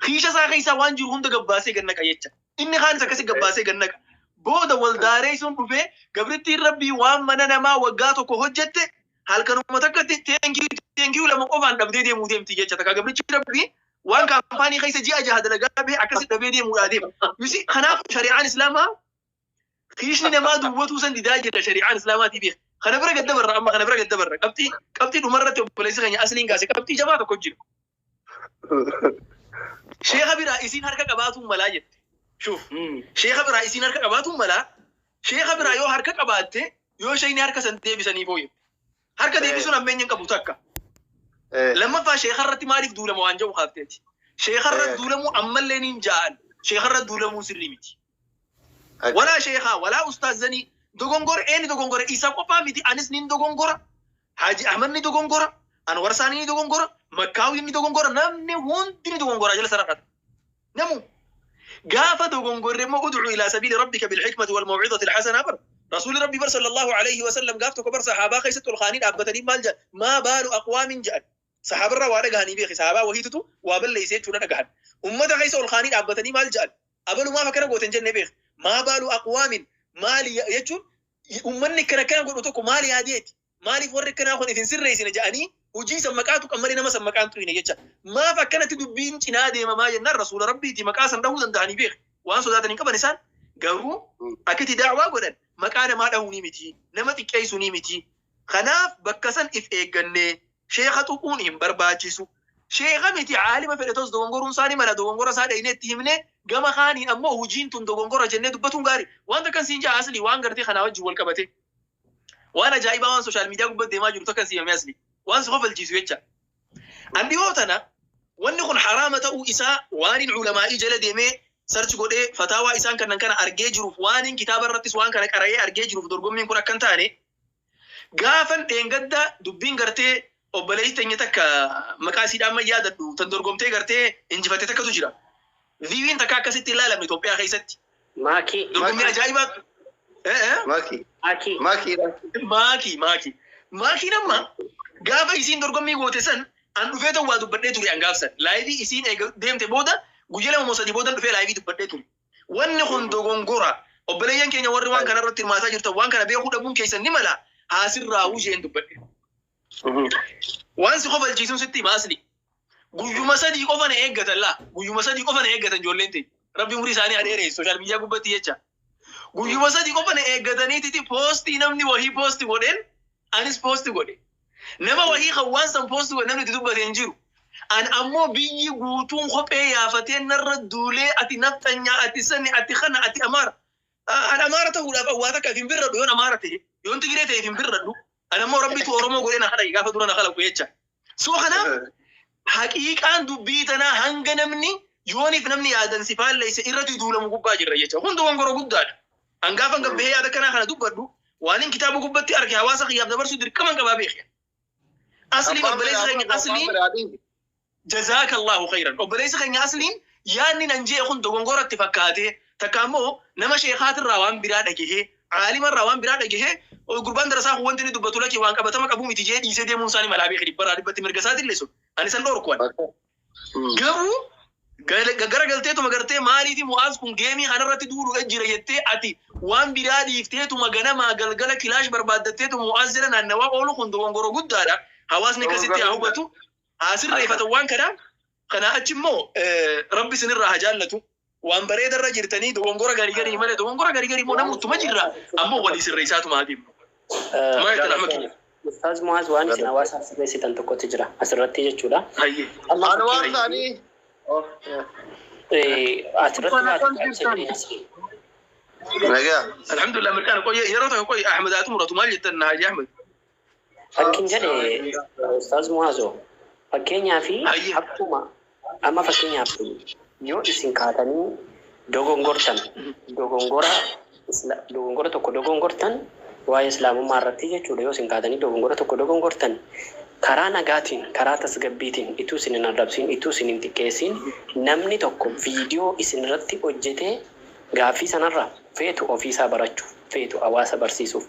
Kiisha isaa keessaa waan jiru hunda gabbaasee gannaqa jecha. Inni kaanis akkasi gabbaasee gannaqa. Booda waldaaree sun dhufee gabrittiin rabbii waan mana namaa waggaa tokko hojjette halkanuma takkatti thank you lama qofaan dhabdee deemuu deemti jecha. Takka gabrichi rabbii waan kaampaanii keessa ji'a 6 dalagaa bahee akkasi dhabee deemuudhaa deema. Yusi kanaaf shari'aan islaamaa kiishni namaa duwwatuu san didaa jira shari'aan islaamaatii beeka. Kana bira gadda barra amma kana bira gadda barra qabxii dhumarratti obboleessi keenya asliin kaase qabxii jabaa tokko jira. Sheeka biraa isiin harka qabaatuun malaa jette. Shuuf. Sheeka biraa isiin harka qabaatuun malaa. Sheeka biraa yoo harka qabaatte yoo sheekni harka san deebisanii fooyyette. Harka deebisuun ammeenya hin qabu takka. Lammaffaa sheeka irratti maaliif duulama waan jedhu kaafteeti. Sheeka irratti duulamuu ammallee niin ja'an. Sheeka irratti duulamuu sirrii miti. Walaa sheekaa walaa ustaazanii dogongora eenyu dogongora isa qofaa miti anis niin dogongora. Haji Ahmad ni dogongora. Anwar Saanii ni dogongora. Makkaawi ni dogongora. Namni hundi ni dogongora jala sararata. Namu gaafa dogongorre immoo ud'u ila sabiili rabbika bilhikmati wal maw'izati alhasana bar. Rasuulli Rabbi bar sallallahu alayhi wa sallam gaaf tokko bar sahaabaa keessatti ol kaanii dhaabbatanii maal jedhan maa baalu aqwaamin jedhan. Sahaabarraa waa dhagahanii beeki sahaabaa wahiitutu waa balleessee jechuudha dhagahan. Ummata keessa ol kaanii dhaabbatanii maal jedhan abalu maaf akkana gootan jennee beeki. Maa baalu aqwaamin maali jechuun ummanni akkana akkana godhu tokko maali yaadeeti. Maaliif warri akkanaa kun ifin sirreessine jedhanii hojii san maqaatu qammalee nama san maqaan tuyne jecha. Maaf akkanatti dubbiin cinaa deemamaa jennaan rasuula rabbiiti maqaa san dhahuu danda'anii beeki. Waan sodaatan hin qaban isaan garuu akkatti daawaa godhan maqaa namaa dhahuu ni miti nama xiqqeessuu ni miti. Kanaaf bakka san if eeggannee sheeka tuquun hin barbaachisu. Sheeka miti caalima fedhe tos dogongoruun isaanii mala dogongora isaa dhayinee itti himne gama kaaniin ammoo hojiin tun dogongora jennee dubbatuun gaarii. Wanta kan siin jaa asli waan gartee kanaa wajjin wal qabate. Waan ajaa'ibaa waan social media gubbatti deemaa jiru takkan siimame asli. Waan si kofalchiisu jecha. An dhiyoo tana wanni kun haraama ta'uu isaa waan ulamaa'ii jala deemee search godhee fataawaa isaan kannan kana argee jiruuf waan kitaaba irrattis waan kana qara'ee argee jiruuf dorgommiin kun akkan taane gaafan dheengadda dubbiin gartee obboleessi teenya takka maqaa isiidhaan ma yaadadhu tan dorgomtee gartee injifatte takkatu jira. Viiwiin takka akkasitti ilaalamne Itoophiyaa keessatti. Maakii. Dorgommii ajaa'ibaa. Maakii. Maakii. Maakiidha. Maakii maakii. Maakiin amma gaafa isiin dorgommii goote san an dhufee ta'u waa dubbadhee ture an gaafsan. Live isiin eega deemte booda guyyaa 2 moo 3 booda dhufee live dubbadhee ture. Wanni kun dogongora. Obboleeyyan keenya warri waan kana irratti hirmaataa jirtan waan kana beekuu dhabuun keessan ni mala haasirraa hujeen dubbadhe. Waan si kofalchiisuun sitti hima asli. Guyyuma 3 qofa na eeggatan laa. Guyyuma 3 qofa na eeggatan ijoolleen ta'e. Rabbi umurii isaanii haa dheeressu social media gubbatti jecha. Guyyuma 3 qofa na eeggataniititi post namni wahii post godheen anis post godhe. Nama wahii kan waan san post godhe namni itti dubbate hin jiru. An ammoo biyyi guutuun kophee yaafatee narra duulee ati nafxanyaa ati sani ati kana ati amaara. An amaara ta'uudhaaf waa takka hin birradhu yoon amaara ta'e yoon tigiree ta'e hin birradhu. An ammoo rabbitu Oromoo godhee na kalaqe gaafa dura na kalaqu jecha. So kanaaf haqiiqaan dubbii tanaa hanga namni yooniif namni yaadan si faalleesse irratti duulamu gubbaa jirra jecha. Kun dogongora guddaadha. An gaafa gabbahee yaada kanaa kana dubbadhu waan hin kitaaba gubbatti arge hawaasa kiyyaaf dabarsuu dirqama qabaa beeke. Asliin obboleessi keenya asliin jazaakallahu khayran. Obboleessi keenya asliin yaadni nan jee kun dogongoratti fakkaatee takka ammoo nama sheekaatirraa waan biraa dhagahee caalimarraa waan biraa dhagahee gurbaan darasaa kun wanti inni dubbatu lakki waan qabatama qabu miti jee dhiisee deemuun isaanii malaa beeke dhibbarraa dhibbatti mirga isaatillee sun ani san dhorkuwan. Garuu gara galteetuma gartee maaliifi Mu'aaz kun game kanarratti duuluudha jira jettee ati waan biraa dhiifteetuma ganamaa galgala kilaash barbaaddatteetuma Mu'aaz jala naannawaa oolu kun dogongoro guddaadha. Hawaasni akkasitti haa hubatu. Haa sirreeffatan waan kana. Kanaa achi immoo rabbi isinirraa haa jaallatu. Waan bareedarra jirtanii dogongora garii garii malee dogongora garii garii immoo namootuma jirra. Ammoo walii sirreessaatuma haa deemnu. Maal jettan amma kiyya? Ustaaz Mu'aaz waan isin hawaasaaf sirreessitan tokkotu jira asirratti jechuudha. Hayyee. Amma Anwar isaanii. Asirratti waa tokko ibsa jedheen asii. Nagaa. Alhamdulillah mirqaana qoyye yeroo tokko qoyye Ahmed haa xumuratu maal jettan Haji Ahmed? Fakkiin jedhe Ustaaz Mu'aazoo fakkeenyaa fi akkuma amma fakkeenyaaf yoo isin kaatanii dogongortan dogongora tokko dogongortan waa'ee islaamummaa irratti jechuudha yoo isin kaatanii dogongora tokko dogongortan karaa nagaatiin karaa tasgabbiitiin ituu isin hin arrabsiin ituu isin hin xiqqeessiin namni tokko viidiyoo isin irratti hojjetee gaaffii sanarra feetu ofiisaa barachuuf Feetu hawaasa barsiisuuf,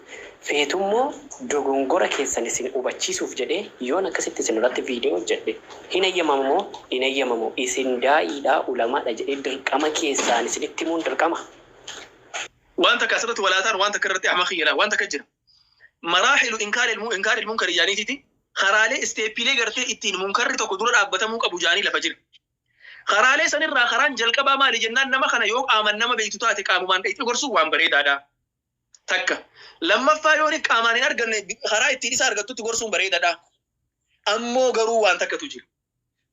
feetu immoo dogongora keessan isin hubachiisuuf jedhee yoon akkasitti isin irratti viidiyoo hojjedhe hin eeyyamamu moo hin eeyyamamu? Isin daa'iidha, ulamaadha jedhee dirqama keessaan isinitti himuun dirqama. Waan takka asirratti walaataan, waan takka irratti ahma kiyyala, waan takka jira. Maraaxilu inkaar ilmunkari jaaniititi, karaalee isteeppiilee gartee ittiin munkarri tokko dura dhaabbatamuu qabu jaanii lafa jira. Karaalee sanirraa karaan jalqabaa maali jennaan, nama kana yoo qaaman nama beektu taate qaamumaan dhaqxee gorsuun waan bareedaadha. Takka. Lammaffaa, yoo inni qaamaan hin arganne karaa ittiin isa argattutti gorsuun bareedaadha. Ammoo garuu waan takkatu jira.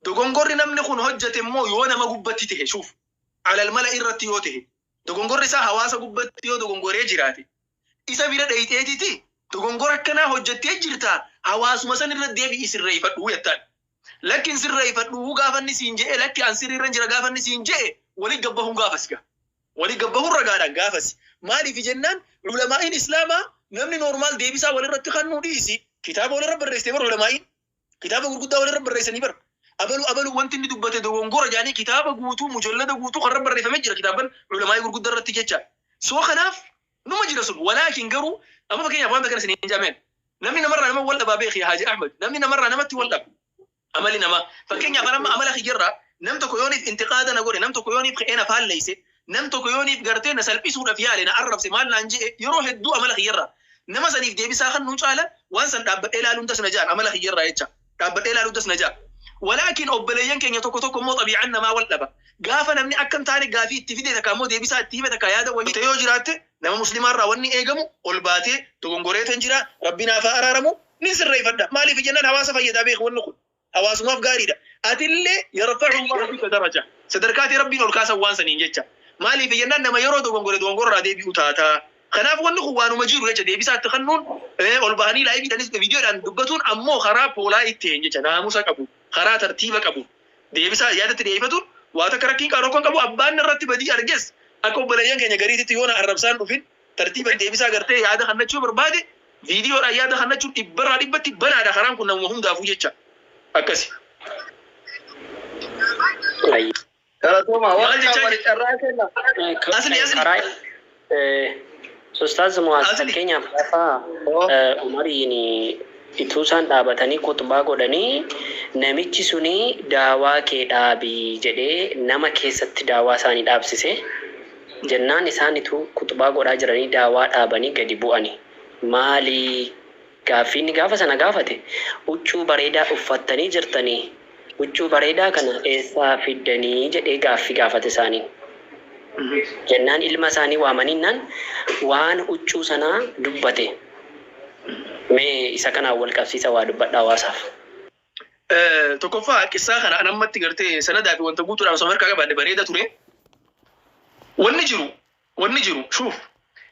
Dogongorri namni kun hojjete immoo yoo nama gubbatti ta'e, shuuf, alal mala irratti yoo ta'e, dogongorri isaa hawaasa gubbatti yoo dogongoree jiraate, isa bira dhayiteetiti dogongora akkanaa hojjettee jirta, hawaasuma san irra deebi'i sirreeffadhu jettaan. Lakki, sirreeffadhu gaafanni siin je'e, lakki an sirriirra jira gaafanni siin je'e, wali gabbahuun gaafas gaa. Wali gabbahuun ragaadhaan gaafas. Maaliif jennaan, ulamaa'iin islaamaa namni normal deebisaa walirratti kannuu dhiisi, kitaaba walirra barreessitee bar, ulamaa'iin kitaaba gurguddaa walirra barreessanii bar. Abalu abalu wanti inni dubbate dogongora jaanii kitaaba guutuu, mujallada guutuu kan barreeffamee jira kitaaban ulamaa'ii gurguddaa irratti jecha. So kanaaf numa jira sun, walaakin garuu amma fakkeenyaaf wanta kana isin hin jameen. Namni namarraa nama wal dhabaa beeki, Haaji Ahmed, namni namarraa namatti wal dhaba. Amali namaa, fakkeenyaaf amma amala kiyyarraa nam tokko yooniif intiqaada na godhe, nam tokko yooniif ka'ee na faalleeyse, nam tokko yooniif gartee na salphisuudhaaf yaale, na arrabse, maal naan je'e, yeroo hedduu amala kiyyarraa nama saniif deebisaa kan nuu caala waan san dhaabbadhee ilaaluun tas na ja'an, amala kiyyarraa jecha dhaabbadhee ilaaluun tas na ja'a. Walaakin obboleeyyan keenya tokko tokko immoo xabii'aan namaa wal dhaba. Gaafa namni akka hin taane gaafii itti fide takka immoo deebisaa itti hime takka yaada wayii yoo jiraatte, nama musliimaarraa wanni eegamu ol baatee dogongoreetan jira, rabbi naaf haa araaramu, ni sirreeffadha. Maaliif jennaan, hawaasa fayyadaa beeku, wanni kun hawaasumaaf gaariidha. Atillee yarfa'u Allahu bika daraja. Sadarkaatii rabbiin ol kaasan waan saniin jecha. Maaliif jennaan, nama yeroo dogongore dogongorraa deebi'u taataa. Kanaaf wanni kun waanuma jiru jecha, deebisaatti kennuun, ol bahanii laayivii viidiyoodhaan dubbatuun ammoo karaa poolaa ittiin jecha naamusa qabu, karaa tartiiba qabu, deebisaa yaadatti dhiyeeffatuun waa takka rakkiin qabu rakkoon qabu. Abbaan irratti badii arges akka obboleeyyan keenya gariititti yoo na arrabsaan dhufin tartiiban deebisaa gartee yaada kannachuu barbaade, viidiyoodhaan yaada kannachuun dhibbarraa dhibbatti banaadha karaan kun namuma hundaafuu jecha akkasi. Galatooma. Maal Waan jechaa wal carraa kenna. Asli, asli. Karaa Ustaaz Mu'aaz, Asli. fakkeenyaaf gaafa Umariin ituu isaan dhaabatanii khutbaa godhanii, namichi suni daawaa kee dhaabii jedhee nama keessatti daawaa isaanii dhaabsise jennaan, isaan ituu khutbaa godhaa jiranii daawaa dhaabanii gadi bu'ani. Maali gaaffii inni gaafa sana gaafate? Huccuu bareedaa uffattanii jirtanii, huccuu bareedaa kana eessaa fiddanii jedhee gaaffii gaafate isaaniin. Jennaan ilma isaanii waamaninnaan waan huccuu sanaa dubbate. Mee isa kanaan wal qabsiisa waa dubbadha hawaasaaf. Tokkoffaa, qissaa kana an ammatti gartee sanadaa fi wanta guutuudhaan osoo harkaa qabaadhe bareeda ture. Wanni jiru, shuuf,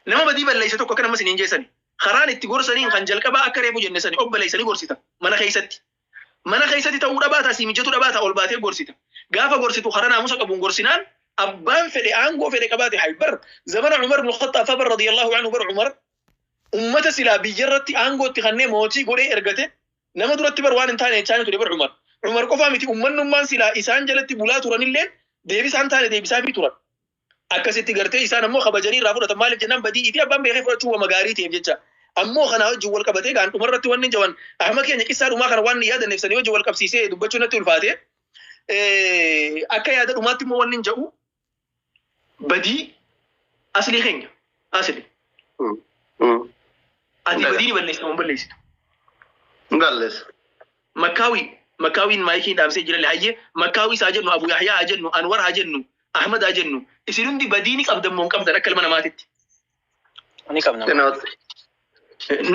nama badii balleesse tokko akka nama isiniin jeessani. Karaan itti gorsaniin kan jalqabaa akka reefu jenne sani, obboleessanii gorsita mana keessatti. Mana keessatti ta'uu dhabaata, asii mijatu dhabaata, ol baatee gorsita. Gaafa gorsitu karaa naamusa qabuun gorsinaan, abbaan fedhe aangoo fedhe qabaate haybar zamana Umar ibn Khattaab fa radiyallahu anhu bar, Umar ummata silaa biyyarratti aangootti kannee mootii godhee ergate nama duratti bar waan hin taane jechaa ture bar Umar. Umar qofaa miti, ummannummaan silaa isaan jalatti bulaa turanillee deebisaan taane deebisaa fi turan. Akkasitti gartee isaan ammoo kabajanii irraa fudhatan. Maaliif jennaan, badii fi abbaan beekee fudhachuu wama gaarii ta'eef jecha. Ammoo kanaa wajjin wal qabatee gaan dhumarratti wanni jawan ahma keenya qissaa dhumaa kana waan yaadanneef sanii wajjin wal qabsiisee dubbachuu natti ulfaate. Akka yaada dhumaatti immoo wanni jedhu, badii aslii keenya asli. Ati badii ni balleessita moo balleessitu? Balleessa. Makkaawii, Makkaawiin maayikii dhaamsee jira. Hayyee, Makkaawii isaa jennu, Abu Yahyaa haa jennu, Anwar haa jennu, Ahmad haa jennu, isin hundi badii ni qabdan moo hin qabdan akka ilma namaatitti? Ni qabna.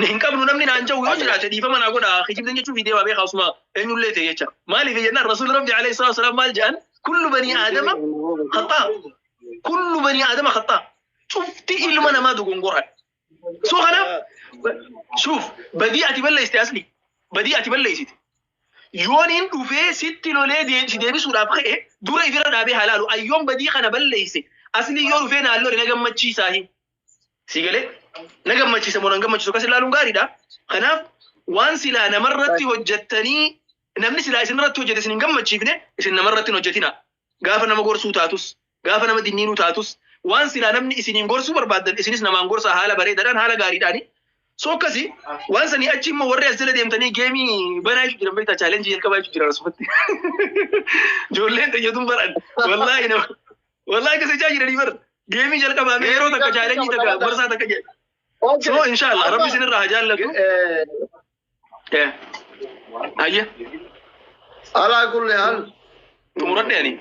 Hin qabnu namni naan jiru yoo jiraate dhiifama naa godha, kijibdan jechuun fiidee waa beekaa osuma eenyullee ta'e jecha. Maaliif jennaan, Rasuulli Rabbi alayhi salaatu wasalaam maal jedhan? Kullu banii aadama khaxaa, kullu banii aadama khaxaa, cufti ilma namaa dogongoran. So kanaaf, shuuf, badii ati balleessite, asli badii ati balleessite yooniin dhufee sitti lolee si deebisuudhaaf ka'e, dura ifirra dhaabee haa laalu. Ayyoon badii kana balleesse asli yoo dhufee naan lole na gammachiisaahi, si galee, na gammachiisa moo nan gammachiisu akkas ilaaluun gaariidha. Kanaaf waan silaa namarratti hojjettanii namni silaa isin irratti hojjete isin hin gammachiifne, isin namarratti hin hojjetina. Gaafa nama gorsuu taatus, gaafa nama dinniinuu taatus, Waan silaa namni isiniin gorsuu barbaaddan isinis namaan gorsaa haala bareedaadhaan, haala gaariidhaani. So akkasi waan sanii achi immoo warri as jala deemtanii game banaa jechuu jiran beektaa, challenge jalqabaa jechuu jiran asumatti. Ijoolleen xiyyeetuun baran wallaahi nama wallaahi akkasii jaa jiranii baran game jalqabaa yeroo takka challenge takka gorsaa takka jedhe. So inshallah Rabbi isinirraa haa jaallatu. Ayya. Alaa kulli haal. Xumuradhe ani.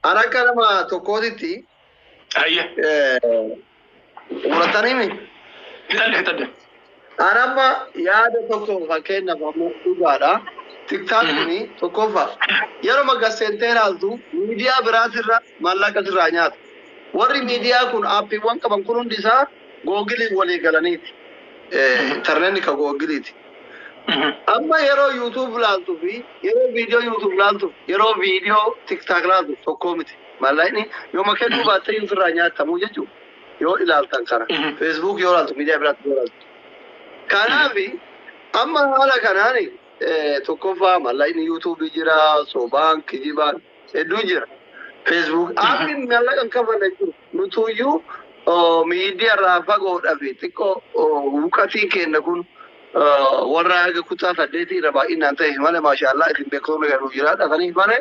Ana akka nama tokkootitti Ayya. Muratanii. Fixadhe, fixadhe. Ana amma yaada tokko, fakkeenyaaf ammoo dhugaadha. TikTok kuni tokkoffaa yeroo maggaseentee ilaaltu miidiyaa biraatirra maallaqa sirraa nyaata. Warri miidiyaa kun aappiiwwan qaban kun hundi isaa Googiliin walii galaniiti. Intarneetni ka Googiliiti. Amma yeroo YouTube laaltuu fi yeroo viidiyoo YouTube laaltu, yeroo viidiyoo TikTok laaltu tokkoo miti. Maallaqni yooma kennuu baattee sirraa nyaatamuu jechuudha. Yoo ilaaltan kana. Facebook yoo ilaaltu, miidiyaa biraatti yoo ilaaltu. Kanaaf amma haala kanaan tokkoffaa maallaqni YouTube jira, sobaan, kijibaan hedduu jira. Facebook aappiin maallaqa hin kafalle jiru. Nutuyyuu miidiyaa irraa fagoodhaa fi xiqqoo wuqatiin keenya kun warra haga kutaa 8 irra baay'inaan ta'e malee, maashaallah, isin beeksifni garuu jiraadha saniif malee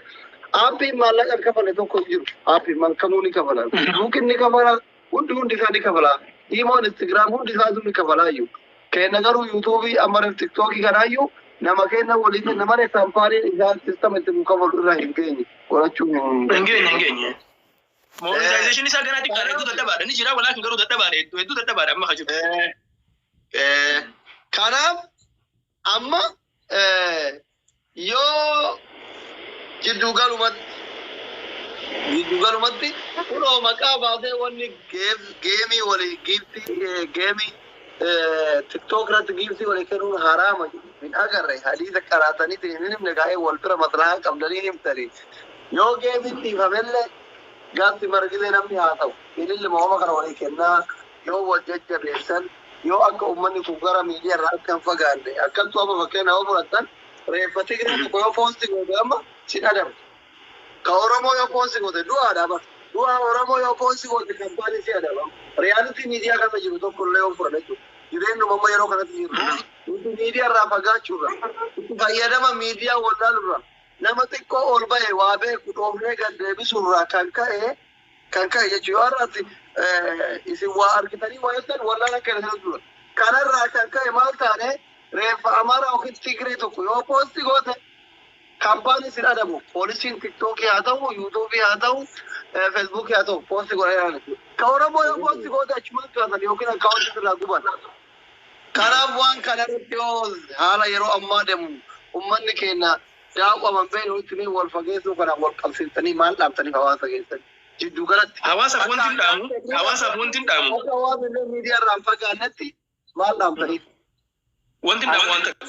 aappiin maallaqa hin kafalle tokko hin jiru. Aappiin kamuu ni kafala. Facebookiin ni kafala. Hundi hundi isaa ni kafala. Imoon, Instagram hundi isaatu ni kafala iyyuu. Kenna garuu YouTubeii amma TikTokii kanaayyuu nama kenna walii kenna malee kaampaaniin isaan systema itti nu kafalu irra hin geenye godhachuu hin. Hin geenye, hin geenye. Monetization isaa ganaa xiqqaadha, hedduu dadhabaadha. Ni jira, walaakin garuu dadhabaadha, hedduu hedduu dadhabaadha amma ka jiru. Kanaaf amma yoo jiddu galumatti kunoo maqaa baasee wanni game walii giftii game TikTok irratti giftii walii kennuun haraama hin agarre, hadiisa qaraatanii hin himne, gaa'ee wal bira maslahaa qabdanii himtanii, yoo gameiin dhiifamellee gaafsi margilee namni haa ta'u ililli mooma kana walii kennaa, yoo wal jajjabeessan, yoo akka uummanni kun gara miidiyaa irraa akka hin fagaanne akkattuu. Amma fakkeenya yoo fudhattan, reeffa Tigree tokko yoo post goote amma si dhadamu. Ka Oromoo yoo post goote du'aadha bara. Du'aa Oromoo yoo post goote kampaanii si adaba. Reality miidiyaa kana jiru tokko illee yoo fudhate jechuudha. Jireenyuma amma yeroo kanatti jiru. Nuti miidiyaa irraa fagaachuurra, itti fayyadama miidiyaa wallaalurra, nama xiqqoo ol ba'e waa beeku dhoofnee gad deebisuurraa kan ka'e jechuudha. Yoo har'aatti isin waa argitanii waa jettan wallaala akka isin dura. Kanarraa kan ka'e maal taane, reeffa Amaaraa yookiin Tigree tokko yoo post goote kaampaanii sin adabu. Poolisiin TikTokii haa ta'u, YouTubeii haa ta'u, Facebookii haa ta'u, post godhee. Ka Oromoo yoo post goote achumaan kaasan yookiin akkaawwantii sirraa guban. Kanaaf waan kana irratti yoo haala yeroo ammaa deemu uummanni keenya daawwaman beeknu itti wal fageessuu kana wal qabsiiftanii maal dhaabtaniif hawaasa keessatti jidduu galatti. Hawaasaaf wanti hin dhaamu. Hawaasaaf wanti hin dhaamu. Akka hawaasa illee miidiyaa irraa hin fagaannetti maal dhaamtaniif? Wanti hin dhaamu waan takka.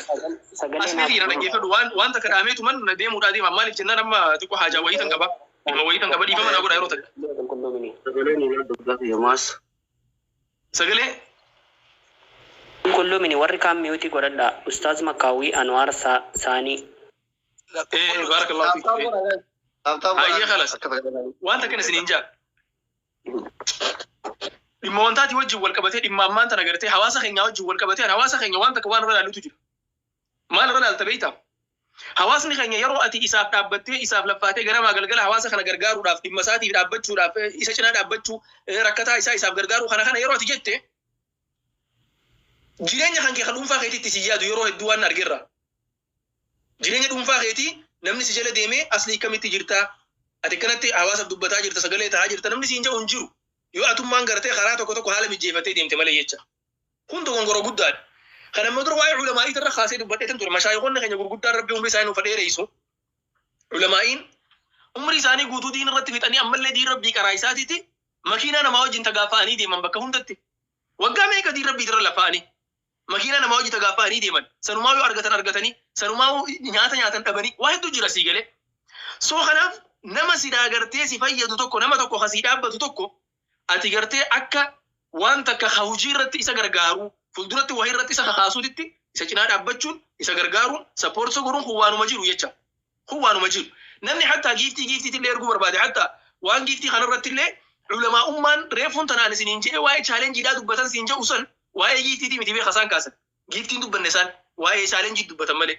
Sagalee Asii fi dhaggeeffadhu, waan takka dhaameetu man deemuudhaa deema. Maaliif jennaan amma xiqqoo haajaa wayii tan qaba. Dhimma wayii tan qaba, dhiifama naa godha yeroo takka. Qulqulluumini. Sagalee. Qulqulluumini, warri kaan mute godhadha. Ustaaz Makkaawwii Anwaar Saanii. Baarakallahu fiik. Hayyee, khalas. Waan takkan isiniin jaa. Dhimma wantaati wajjin wal qabatee, dhimma ammaan tana gartee hawaasa keenya wajjin wal qabatee, hawaasa keenya waan takka waan irra ilaalutu jira. Maal irra ilaalta beektaa? Hawaasni keenya yeroo ati isaaf dhaabbattee, isaaf laffaatee, ganamaa galgala hawaasa kana gargaaruudhaaf, dhimma isaatiif dhaabbachuudhaaf, isa cinaa dhaabbachuu, rakkataa isaa isaaf gargaaruu kana yeroo ati jette, jireenya kan kee kan dhuunfaa keetiitti si yaadu yeroo hedduu waan argerra. Jireenya dhuunfaa keetii namni si jala deemee aslii kamitti jirtaa? Ati akkanatti hawaasaaf dubbataa jirta, sagalee tahaa jirta, namni siin jedhu hin jiru. Yoo atummaan gartee karaa tokko tokko haala mijeeffattee deemte malee jecha. Kun dogongora guddaadha. Kana immoo dura waa'ee ulamaa'ii irra kaasee dubbadhee ture. Mashaayikoonni keenya gurguddaan Rabbi umrii isaanii nuuf dheeressu. Ulamaa'iin umrii isaanii guutuu diin irratti fixanii ammallee diin Rabbii karaa isaatiiti makiinaa namaa wajjin tagaafa'anii deeman bakka hundatti. Waggaa meeqa diin Rabbii irra lafa'anii? Makiinaa namaa wajjin tagaafa'anii deeman. Sanumaa yoo argatan argatanii, sanumaa nyaata nyaatan dhabanii, waa hedduu jira sii galee. So kanaaf nama sidaa gartee si fayyadu tokko, nama tokko kasii dhaabbatu tokko, ati gartee akka waan takka hojii irratti isa gargaaru, fuulduratti wahii irratti isa kakaasuutitti isa cinaa dhaabbachuun, isa gargaaruun, support godhuun kun waanuma jiru jecha. Kun waanuma jiru. Namni hattaa giftii giftiitti illee erguu barbaade, hattaa waan giftii kanarratti illee Ulamaa'ummaan reefuun tanaan isiniin jedhee waa'ee challengeiidhaa dubbatan siin jedhu san waa'ee giftiitii miti beeka isaan kaasan. Giftiin dubbanne isaan waa'ee challengeii dubbatan malee.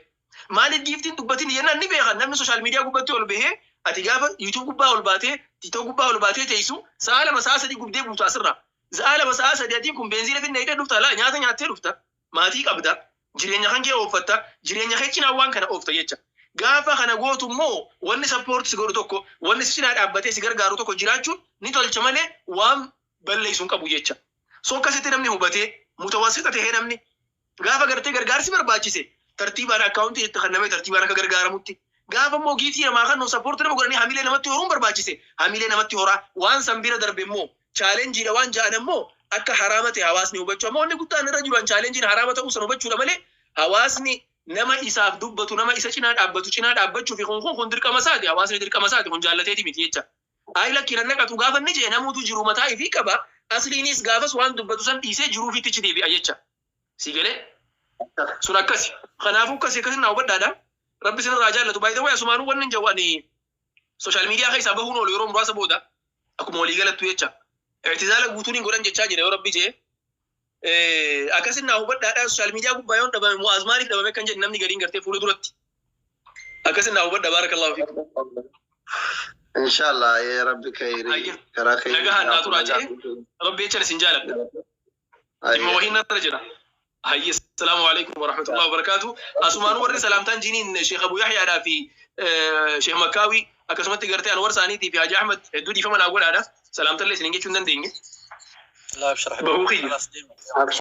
Maaliif giftiin dubbatin jennaan ni beekan. Namni social media gubbatti ol bahee, ati gaafa YouTube gubbaa ol baatee, TikTok gubbaa ol baatee teessu, sa'a 2, sa'a 3 gubdee buutu asirraa. Sa'a 2, sa'a 3 atiin kun beenziina finna hidhee dhufta laa, nyaata nyaattee dhufta, maatii qabda, jireenya kan kee ooffatta, jireenya kee cinaa waan kana oofta jecha. Gaafa kana gootu immoo wanni support si godhu tokko, wanni si cinaa dhaabbatee si gargaaru tokko jiraachuun ni tolcha malee waan balleessu hin qabu jecha. So akkasitti namni hubatee mutawassita ta'ee, namni gaafa gartee gargaarsi barbaachise tartiibaan accountii itti kennamee tartiibaan akka gargaaramutti. Gaafa immoo giftii namaa kan support nama godhanii hamilee namatti horuun barbaachise hamilee namatti horaa. Waan san bira darbe immoo challengeiidha waan ja'an immoo akka haraama ta'e hawaasni hubachuu. Amma wanni guddaan irra jiru challengeiin haraama ta'uu san hubachuudha malee, hawaasni nama isaaf dubbatu, nama isa cinaa dhaabbatu cinaa dhaabbachuu fi kun dirqama isaati. Hawaasni dirqama isaati kun jaallateeti miti jecha. Ayi, lakki, nan naqatu gaafa inni jedhe namuutu jiru mataa ifii qaba. Asliinis gaafas waan dubbatu san dhiisee jiruu fiitti deebi'a jecha. Si galee? Sun akkasi. Kanaafuu akkasi akkasi naa hubadhaadha. Rabbi isinirraa jaallatu. Baay'ee wayi asumaanuu wanni hin jawwani social media keessaa bahuun oolu yeroo muraasa booda akkuma walii galattu jecha. I'tizaala guutuun hin godhan jechaa jira yoo Rabbi jee. Akkasin naa hubadhaadha. Social media gubbaa yoon dhabame, Mu'aaz maaliif dhabame kan jedhu namni gadiin gartee fuula duratti. Akkasin naa hubadha, baarakallahu fiikum. Inshallah, ya Rabbi khayri. Karaa khayri. Nagahaan naa turaa jee. Rabbi jechan isin jaaladha. Dhimma wahiin narra jira. Hayyi, assalaamu alaikum warahmatullahi wabarakatuh. Asumaan warri salaamtaan jiniin Sheekh Abu Yahyaadhaa fi Sheekh Makkaawi, akkasumatti gartee Anwar isaaniitii fi Haji Ahmad hedduu dhiifama naa godhaadha. Salaamtallee isiniin jechuu hin dandeenye. لا ابشر. Bahuu kiyya. خلاص ديما.